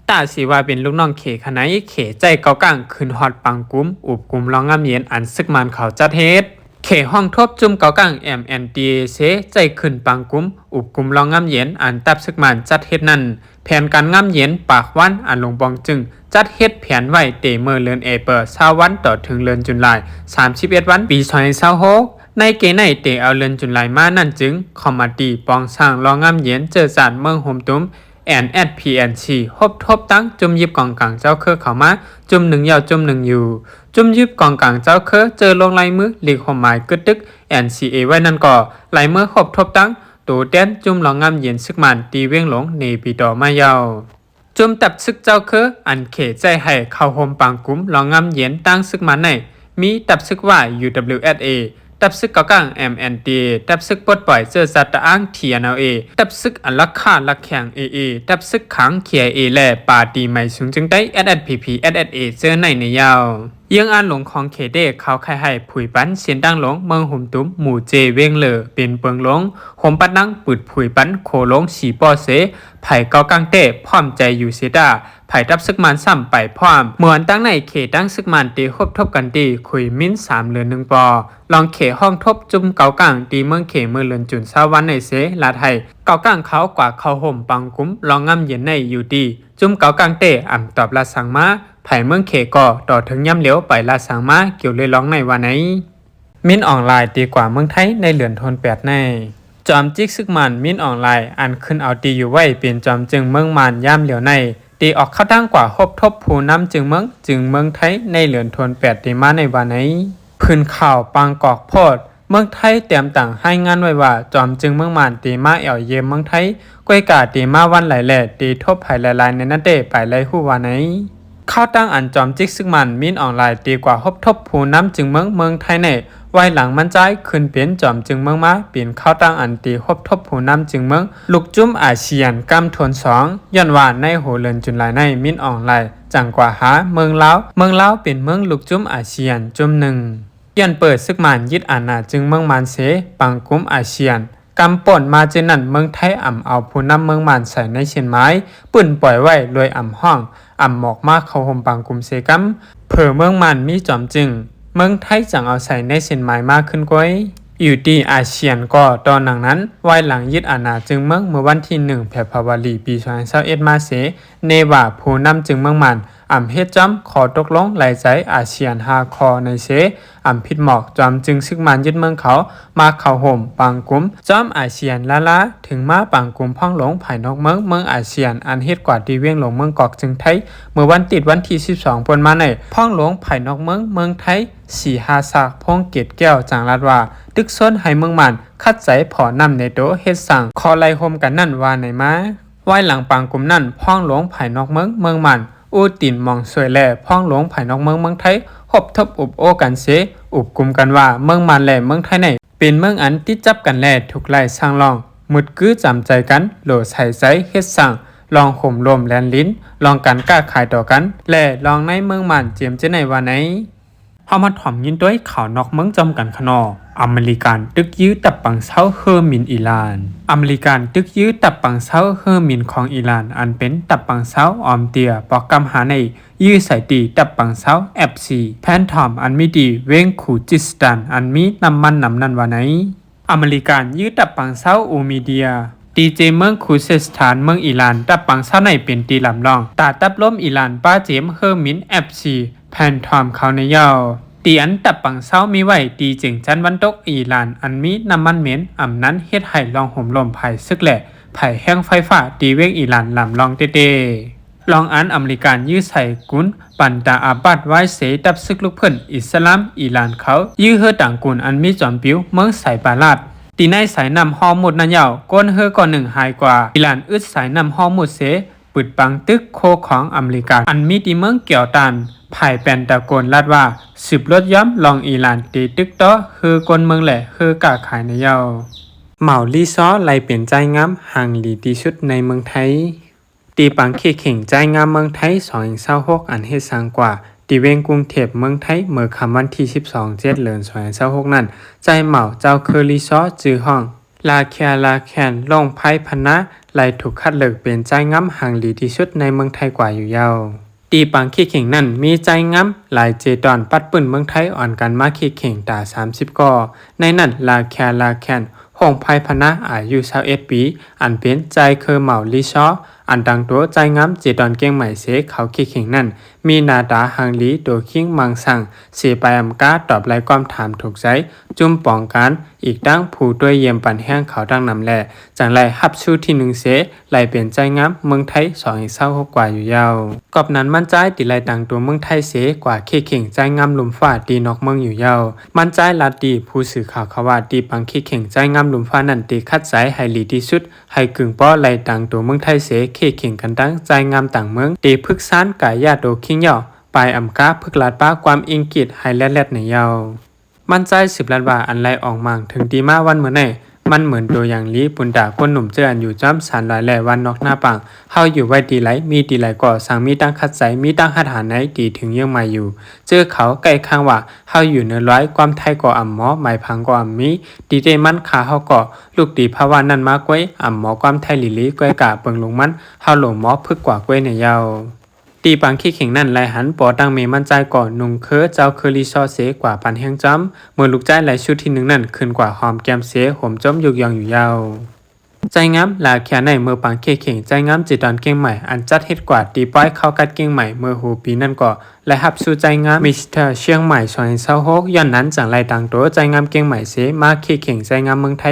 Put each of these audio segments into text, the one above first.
ຕາຊິວ່າເປັນລູກນ້ອງເຂຂະໄນ ເຂໃຈເກົາກາງຂຶ້ນຮອດປາງກຸມ ອຸບກຸມລອງງາມເຢັນອັນຊຶກມານເຂົາຈັດເຮັດ. ເຂຮ້ອງທົບຈຸ່ມເກົາກາງ MNDAA ເຊໃຈຂຶ້ນປາງກຸມ ອຸບກຸມລອງງາມເຢັນອັນທັບຊຶກມານຈັດເຮັດນັ້ນ. ແຜນການງາມເຢັນປາກວັນອັນຫຼົງປອງຈຶ່ງຈັດເຮັດແຜນໄວ້ແຕ່ເມື່ອເດືອນເອເປີຊາວວັນ ຕໍ່ເຖິງເດືອນຈຸນລາຍສາມສິບເອັດວັນ ປີສອງພັນຊາວຫົກ. ໃນເກໃນແຕ່ເອົາເດືອນຈຸນລາຍມານັ້ນຈຶ່ງ ຄອມມາຕີປອງສ້າງລອງງາມເຢັນເຈີຈານເມືອງໂຮມຕຸມ NSPNC ຮົບທົບຕັ້ງຈຸ່ມຢິບກອງກາງເຈົ້າເຄີເຂົ້າມາຈຸ່ມໜຶ່ງ ເຍົາຈຸ່ມໜຶ່ງຢູ່. ຈຸ່ມຢິບກອງກາງເຈົ້າເຄີເຈີລົງລາຍມືລິກໂຮມໝາຍກຶດຕຶກ NCA ໄວ້ນັ້ນກໍລາຍມືຮົບທົບຕັ້ງໂຕແທນຈຸ່ມລອງງາມເຢັນຊຶກມານທີ່ວຽງຫຼົງເນປີຕໍມາເຍົາ. ຈຸ່ມທັບຊຶກເຈົ້າເຄີອັນເຂໃຈໃຫ້ເຂົ້າໂຮມປາງກຸມລອງງາມເຢັນຕັ້ງຊຶກມານໃນ ມີທັບຊຶກວ່າ UWSA, ທັບຊຶກເກົາກາງ MNDAA, ທັບຊຶກປົດປ່ອຍເຊື້ອຊາດຕະອ້າງ TNLA, ທັບຊຶກອາລັກຂາລັກແຂງ AA, ທັບຊຶກຂາງ KIA ແລະ ປາຕີໃໝສູງຈຶງໃຕ້ SSPP/SSA ເຈີໃນໃນຍາວ. ເຍືອງອັນຫຼົງຂອງເຂເດ ເຂົາໄຂໃຫ້ຜຸຍປັນເສັ້ນທາງຫຼົງເມືອງໂຮມຕຸມ ໝູ່ເຈ ວຽງເລີ ເປັນເປິງຫຼົງ ໂຮມປັດນັງປືດຜຸຍປັນໂຄຫຼົງສີປໍເຊ ໃຜເກົາກາງແຕ້ພ້ອມໃຈຢູ່ເສຍຕາ ໃຜທັບຊຶກມານຊ້ຳໄປພ້ອມ. ເມື່ອວັນຕັ້ງໃນເຂດຕັ້ງຊຶກມານໄດ້ຮົບທົບກັນທີ່ຂຸຍມິນສາມເຫຼືອໜຶ່ງປໍ ລອງເຂຮ້ອງທົບຈຸ່ມເກົາກາງທີ່ເມືອງເຂເມື່ອເດືອນຈຸນຊາວວັນໃນເຊ ລາດໃຫ້ເກົາກາງເຂົາກວ່າເຂົ້າໂຮມປາງກຸມລອງງາມເຢັນໃນຢູ່ທີ່ຈຸ່ມເກົາກາງແຕ້ອຳຕອບລາດສັ່ງມາ ໃຜເມືອງເຂກໍຕໍ່ເຖິງຍາມຫຼຽວໄປລາດສັ່ງມາກ່ຽວເລີຍລອງໃນວ່າໃນ. ມິນອອງລາຍຕີກວ່າເມືອງໄທໃນເດືອນໂທນແປດໃນ ຈອມຈິກຊຶກມານມິນອອງລາຍ ອັນຂຶ້ນເອົາທີ່ຢູ່ໄວ້ເປັນຈອມຈຶ່ງເມືອງມານຍາມຫຼຽວໃນ ໄດ້ອອກຂ່າວທາງກວ່າຮົບທົບຜູ້ນຳຈຶ່ງເມືອງ ຈຶ່ງເມືອງໄທໃນເດືອນໂທນແປດທີ່ມາໃນວ່າໃນ. ພື້ນຂ່າວປາງກອກໂພດ ເມືອງໄທແຕ້ມຕ່າງລາຍງານໄວ້ວ່າ ຈອມຈຶ່ງເມືອງມານໄດ້ມາແອວຢ້ຽມເມືອງໄທ ກ້ວຍກາໄດ້ມາວັນຫຼາຍແລ ໄດ້ທົບໃຜຫຼາຍໆໃນນັ້ນເດ້ ໄປໄດ້ຮູ້ວ່າໃນ. ຂ່າວຕ່າງອັນຈອມຈິກຊຶກມານມິນອອງລາຍໄດ້ກວ່າຮົບທົບຜູ້ນຳຈຶ່ງເມືອງ ເມືອງໄທໃນ ວາຍຫຼັງມັນຈາຍຂຶ້ນເປັນຈອມຈຶ່ງເມືອງມາ ເປັນຂ່າວຕ່າງອັນໄດ້ຮົບທົບຜູ້ນຳຈຶ່ງເມືອງ ລຸກຈຸ້ມອາຊຽນກຳທວນສອງ ຍ້ອນວ່າໃນຫົວເດືອນຈຸນລາຍໃນ ມິນອອງລາຍຈັ່ງກວ່າຫາເມືອງລາວ ເມືອງລາວເປັນເມືອງລຸກຈຸ້ມອາຊຽນຈຸ້ມໜຶ່ງ. ຍ້ອນເປີດຊຶກມານຍຶດອານາຈຶ່ງເມືອງມານເສ ປາງກຸມອາຊຽນ ກຳປ້ອນມາເຊັ່ນນັ້ນ ເມືອງໄທອຳເອົາຜູ້ນຳເມືອງມານໃສ່ໃນເສັ້ນໝາຍ ປຶ້ນປ່ອຍໄວ້ລວຍອຳຮ້ອງ ອຳໝອກມາເຂົ້າໂຮມປາງກຸມເສກຳ ເຜີເມືອງມານມີຈອມຈຶ່ງ ເມືອງໄທຈັ່ງເອົາໃສ່ໃນເສັ້ນໝາຍມາຂຶ້ນກ້ອຍ. ຢູ່ທີ່ອາຊຽນກໍຕໍ່ໜັງນັ້ນ ວາຍຫຼັງຍຶດອານາຈຶ່ງເມືອງເມື່ອວັນທີໜຶ່ງ ເຟບຣາວາຣີ ປີສອງພັນຊາວເອັດມາເສ ເນວ່າຜູ້ນຳຈຶ່ງເມືອງມານ ອຳເຮັດຈອມຂໍ້ຕົກລົງລາຍໃຈອາຊຽນຫ້າຂໍ້ໃນເຊ ອຳຜິດໝອກຈອມຈຶ່ງຊຶກມານຍຶດເມືອງເຂົາ ມາເຂົ້າໂຮມປາງກຸມຈອມອາຊຽນລ້າໆ ເຖິງມາປາງກຸມພອງຫຼວງພາຍນອກເມືອງ ເມືອງອາຊຽນ ອັນເຮັດກວ່າທີ່ວຽງຫຼວງເມືອງກອກ ເຊິ່ງໄທ ເມື່ອວັນຕິດວັນທີສິບສອງ ປົນມາໃນ ພອງຫຼວງພາຍນອກເມືອງ ເມືອງໄທ ສີຫາສັກ ພົງເກດແກ້ວ ຈັ່ງລາດວ່າ ຕຶກຊົນໃຫ້ເມືອງມານຂັດໃຈພໍນ້ຳໃນໂຕເຮັດສ້າງ ຂໍໄລ່ໂຮມກັນນັ້ນວ່າໃນມາ. ວາຍຫຼັງປາງກຸມນັ້ນ ພອງຫຼວງພາຍນອກເມືອງ ເມືອງມານ ອູຕິນ ມອງຊ່ວຍ ແລະ ພອງຫຼວງພາຍນອກເມືອງ ເມືອງໄທ ຮົບທົບອົບໂອ້ກັນເສ ອຸບກຸມກັນວ່າ ເມືອງມານ ແລະ ເມືອງໄທໃນ ເປັນເມືອງອັນຕິດຈັບກັນ ແລະ ທຸກໄລ່ສ້າງລອງ ໝົດກືຈຳໃຈກັນ ໂຫຼໃສ່ໃຈເຮັດສ້າງ ລອງໂຫມລົມແລນລິນ ລອງການຄ້າຂາຍຕໍ່ກັນ ແລະ ລອງໃນເມືອງມານ ເຈມເຈໄນວ່າໃນ. ເຮົາມາຖອມຍິນໂດຍຂ່າວນອກເມືອງຈອມກັນຂະເນາະ. ອາເມລິກັນຕຶກຢື້ຕັບປັງຊາວເຮີມິນອີຣານ. ອາເມລິກັນຕຶກຢື້ຕັບປັງຊາວເຮີມິນຂອງອີຣານ ອັນເປັນຕັບປັງຊາວອອມເຕ້ຍ ປອກກຳຫາໃນ ຢື້ໃສ່ຕີຕັບປັງຊາວ ເອັຟຊີ ແພນທອມ ອັນມີທີ່ເວງຄູຊິສຕານ ອັນມີນ້ຳມັນນຳນັ້ນວ່າໃນ. ອາເມລິກັນຢື້ຕັບປັງຊາວອູມີເດຍ ຕີເຈເມືອງຄູຊິສຕານ ເມືອງອີຣານ. ຕັບປັງຊາວໃນເປັນທີ່ລຳລອງ ຕາຕັບລົມອີຣານ ປ້າເຈມເຮີມິນ ເອັຟຊີ ແພນທອມ ເຂົາໃນເຍົາ ທີ່ອັນຕັບປັງຊາວມີໄວ້ ທີ່ເຈັງຈັນວັນຕົກອີຣານ ອັນມີນ້ຳມັນເໝັນອຳນັ້ນ ເຮັດໃຫ້ລອງໂຫມລົມໄພເສິກ ແລະ ໄພແຮງໄຟຟ້າ ທີ່ວຽງອີຣານລຳລອງເຕ້ໆ. ລອງອັນອາເມລິກັນຢື້ໃສ່ກຸນບັນດາອາບາດວາຍເຊ ຕັບເສິກລຸກເພິ່ນອິດສະລາມອີຣານເຂົາ ຢື້ເຮີຕ່າງກຸນອັນມີຈອມປິວເມືອງໄຊປາຣັດ ທີ່ໃນສາຍນ້ຳຮໍມຸດນັ້ນເຍົາ ກົ້ນເຮີກ້ອນໜຶ່ງຫາຍກວ່າ. ອີຣານອຶດສາຍນ້ຳຮໍມຸດເຊ ປຶດບັງຕຶກໂຄຂອງອາເມລິກັນ ອັນມີທີ່ເມືອງກຽວຕານ. ຝ່າຍເປນຕາໂກນລາດວ່າ ສືບລົດຍອມລອງອີຣານເຕະຕຶກຕໍ່ເຮີກົ້ນເມືອງ ແລະ ເຮີຄ້າຂາຍໃນເຍົາ. ເໝົາລີຊໍໄລ່ເປັນຈາຍງາມຮັ່ງຫຼີທີ່ສຸດໃນເມືອງໄທ. ທີ່ປາງເຄເຄັ່ງຈາຍງາມເມືອງໄທ ສອງພັນຊາວຫົກ ອັນເຮັດສ້າງກວ່າ ທີ່ເວງກຸງເທບເມືອງໄທ ເມື່ອຄ່ຳວັນທີສິບສອງ ເຈັດເດືອນ ສອງພັນຊາວຫົກນັ້ນ ຈາຍເໝົາເຈົ້າເຄີລີຊໍ ຊື່ຫ້ອງ ລາແຄລາແຄນ ລົງໄພພັນນາ ໄດ້ຖືກຄັດເລືອກເປັນຊາຍງາມຮັ່ງດີທີ່ສຸດໃນເມືອງໄທກວ່າຢູ່ຍາວ. ທີ່ປາງເຄເຄັ່ງນັ້ນ ມີຊາຍງາມຫຼາຍເຈຕອນປັດປື້ນເມືອງໄທ ອ່ອນກັນມາເຄເຄັ່ງຕາສາມສິບກໍ. ໃນນັ້ນ ລາແຄ ລາແຄນ ຮົງໄພພະນາ ອາຍຸຊາວເອັດປີ ອັນເປັນຊາຍເຄີເໝົາລີຊໍ ອັນຕ່າງໂຕຊາຍງາມເຈຕອນກຽງໃໝ່ເສເຂົ້າເຄເຄັ່ງນັ້ນ ມີໜ້າຕາຮັ່ງດີ ໂຕຄີງມັ່ງຊັ່ງ ເສປາຍອຳກາຕອບໄລ່ຄວາມຖາມຖືກໃຈຈຸມປອງການ ອີກທັງຜູ້ຕົວະຢ້ຽມປັນແຮງເຂົາຕັ້ງນຳແລ ຈັ່ງໄດ້ຮັບຊູທີໜຶ່ງເສ ໄລ່ເປັນຊາຍງາມເມືອງໄທສອງເອັດຊາວຫົກກວ່າຢູ່ຍາວ. ກອບນັ້ນ ມັນຈາຍທີ່ໄລ່ຕາງໂຕເມືອງໄທເສ ກວ່າເຄເຄັ່ງຊາຍງາມລຸ່ມຟ້າທີ່ນອກເມືອງຢູ່ຍາວ. ມັນຈາຍລັດທີ່ຜູ້ສື່ຂ່າວເຂົາວ່າ ທີ່ປາງເຄເຄັ່ງຊາຍງາມລຸ່ມຟ້ານັ້ນ ທີ່ຄັດໃສ່ໃຫ້ດີທີ່ສຸດ ໃຫ້ກຶ່ງພໍໄລ່ຕາງໂຕເມືອງໄທເສ ເຄເຄັ່ງກັນຕັ້ງຊາຍງາມຕ່າງເມືອງ ທີ່ຝຶກສານກາຍາໂຕຄີງຍາວ ປາຍອຳກາຝຶກລາດປາຄວາມອິງກິດໃຫ້ແລດໆໃນຍາວ. ມັນຈາຍສືບລັດວ່າ ອັນໄລ່ອອກມາເຖິງທີ່ມາວັນມື້ໃນ ມັນເໝືອນໂຕຢ່າງຫຼີ ປຸນຕາຄົນໜຸ່ມເຈີອັນຢູ່ຈອມສານລອຍແລວັນນອກນາປາງ. ເຮົາຢູ່ໄວ້ທີ່ໃດ ມີທີ່ໃດກໍຊ່າງມີຕັ້ງຄັດໃຈ ມີຕັ້ງຮັດຫາໃນທີ່ເຖິງເຍືອງໃໝ່ຢູ່. ເຈີເຂົາໃກ້ຄາງວ່າ ເຮົາຢູ່ເນີນລອຍ ຄວາມໄທກໍອຳໝໍ ໄມ້ພັງກໍອຳມີ ຕີເຕມັນຂ້າເຮົາກໍ ລູກຕີພາວານັ້ນມາກວຍ ອຳໝໍຄວາມໄທຫຼີໆ ກວຍກະເບິ່ງລຸງມັນ ເຮົາໂຫຼໝໍຝຶກກວ່າກວຍໃນຍາວ. ທີ່ປາງເຄເຄັ່ງນັ້ນ ໄລ່ຫັນພໍ່ຕັ້ງແມ່ມັນຈາຍກໍນຸ່ງເຄີເຈົ້າເຄີລີຊໍເສກວ່າປານແຮງຈ້ອມ ເມື່ອລູກຈາຍໄລ່ຊຸດທີໜຶ່ງນັ້ນ ຂຶ້ນກວ່າຫອມແກ້ມເສ ໂຫມຈົ່ມຍຸກຍ່ອງຢູ່ຍາວ. ຊາຍງາມລາແຄໃນເມືອງປາງເຄເຄັ່ງ ຊາຍງາມເຈຕອນກຽງໃໝ່ ອັນຈັດເຮັດກວ່າທີ່ປ້ອຍເຂົ້າກັດກຽງໃໝ່ເມື່ອຫົວປີນັ້ນກໍ ໄດ້ຮັບຊູຊາຍງາມມິສເຕີຊຽງໃໝ່ສອງພັນຊາວຫົກ ຍ້ອນນັ້ນຈັ່ງໄດ້ຕາງໂຕຊາຍງາມກຽງໃໝ່ເສ ມາເຄເຄັ່ງຊາຍງາມເມືອງໄທ.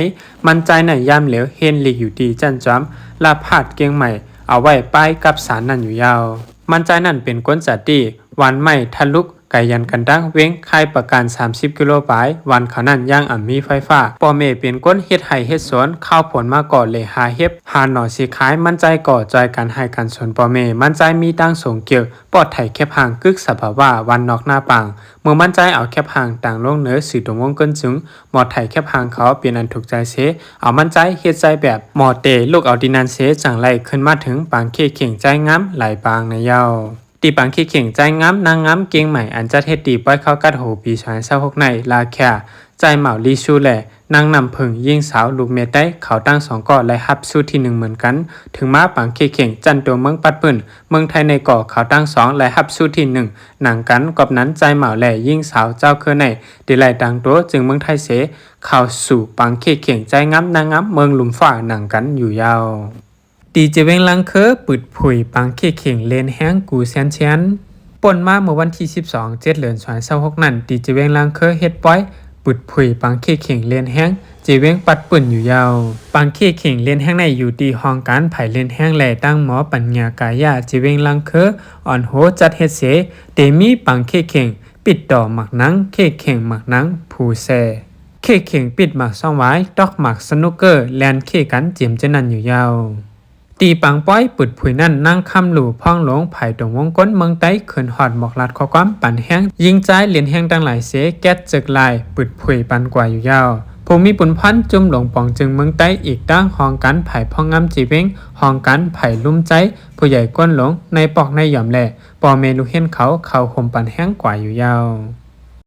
ມັນຈາຍໃນຍາມເຫຼວເຮັນລິກຢູ່ທີ່ຈັນຈອມລາພາດກຽງໃໝ່ ເອົາໄວ້ປ້າຍກັບສານນັ້ນຢູ່ຍາວ. ມັນຈາຍນັ້ນເປັນຄົນຈາຕິ ຫວ່ານໄມ້ທະລຸກ ກາຍຍັນກັນດັງ ເວງຄາຍປະການສາມສິບກິໂລປາຍ ຫວ່ານເຂົ້ານັ້ນຢ່າງອຳມີໄຟຟ້າ. ພໍ່ແມ່ເປັນຄົນເຮັດໄຮ່ເຮັດສວນ ຄາວຝົນມາກໍເລຫາເຫັບ ຫາໜໍ່ຊິຂາຍ. ມັນຈາຍກໍຈອຍກັນໄຮ່ກັນສວນພໍ່ແມ່. ມັນຈາຍມີຕັ້ງສອງເກີກ ປອດໄຖແຄບຫາງ ກຶກສະພາວະ ຫວ່ານນອກນາປາງ. ເມື່ອມັນຈາຍເອົາແຄບຫາງຕາງລົງເນີຊື່ຕົງວົງເກີນຈຶ່ງ ໝໍໄຖແຄບຫາງເຂົາເປັນອັນຖືກໃຈເສ ເອົາມັນຈາຍເຮັດໃຈແບບໝໍເຕ ລູກເອົາທີ່ນັ້ນເສ ຈັ່ງໄລ່ຂຶ້ນມາເຖິງປາງເຄເຄັ່ງຊາຍງາມຫຼາຍປາງໃນຍາວ. ທີ່ປາງເຄເຄັ່ງຊາຍງາມນາງງາມກຽງໃໝ່ ອັນຈັດເຮັດທີ່ປ້ອຍເຂົ້າກັດໂຫປີສອງພັນຊາວຫົກໃນ ລາແຄ ຊາຍເໝົາລີຊູ ແລະ ນາງນ້ຳເຜິ້ງ ຍິງສາວລູກແມ່ໃຕ້ ເຂົາທັງສອງກໍໄດ້ຮັບຊູທີໜຶ່ງເໝືອນກັນ. ເຖິງມາປາງເຄເຄັ່ງ ຈັນຕົວເມືອງປັດປື້ນເມືອງໄທໃນກໍ ເຂົາທັງສອງໄດ້ຮັບຊູທີໜຶ່ງນຳກັນ. ກອບນັ້ນ ຊາຍເໝົາ ແລະ ຍິງສາວເຈົ້າເຄີໃນ ທີ່ໄລ່ຕາງໂຕຈຶ່ງເມືອງໄທເສ ເຂົ້າສູ່ປາງເຄເຄັ່ງຊາຍງາມນາງງາມເມືອງລຸ່ມຟ້ານຳກັນຢູ່ຍາວ. ຕີເຈເວງລັງເຄີ ປຶດຜຸຍປາງເຄເຄັ່ງເລ່ນແຮງກູ່ແຊນແຊນ. ປົນມາເມື່ອວັນທີສິບສອງ ເຈັດເດືອນສອງພັນຊາວຫົກນັ້ນ ຕີເຈເວງລັງເຄີເຮັດປ່ອຍປຶດຜຸຍປາງເຄເຄັ່ງເລ່ນແຮງ ເຈເວງປັດປື້ນຢູ່ຍາວ. ປາງເຄເຄັ່ງເລ່ນແຮງໃນຢູ່ທີ່ຫ້ອງການໄພເລ່ນແຮງ ແລະ ຕັ້ງໝໍປັນຍາກາຍະ ເຈເວງລັງເຄີ ອ່ອນໂຮຈັດເຮັດເສ ເຕມີປາງເຄເຄັ່ງ ປິດຕໍ່ໝາກໜັງ ເຄເຄັ່ງໝາກໜັງ ພູແຊ ເຄເຄັ່ງປິດໝາກຊອງຫວາຍ ຕອກໝາກສະນຸກເກີ ແລ່ນເຄກັນເຈມເຈ້ນນັ້ນຢູ່ຍາວ. ຕີປາງປ້ອຍປຶດຜຸຍນັ້ນ ນາງຄຳຫຼູ່ ພອງຫຼົງ ໄພຕົງວົງກົ້ນເມືອງໃຕ້ ຂຶ້ນຮອດໝອກລາດຂໍ້ຄວາມປັນແຮງ ຍິງຈາຍເລ່ນແຮງທັງຫຼາຍເສ ແກັດເຈິກລາຍ ປຶດຜຸຍປັນກວ່າຢູ່ຍາວ. ຜູ້ມີບຸນພອນຈຸມຫຼວງປອງຈຶ່ງເມືອງໃຕ້ ອີກທັງຫ້ອງການໄພພອງງາມເຈເວງ ຫ້ອງການໄພລຸ່ມໃຈ ຜູ້ໃຫຍ່ກົ້ນຫຼົງ ນາຍປອກນາຍຢອມ ແລະ ພໍ່ແມ່ລູກເຮນເຂົາ ເຂົ້າໂຮມປັນແຮງກວ່າຢູ່ຍາວ.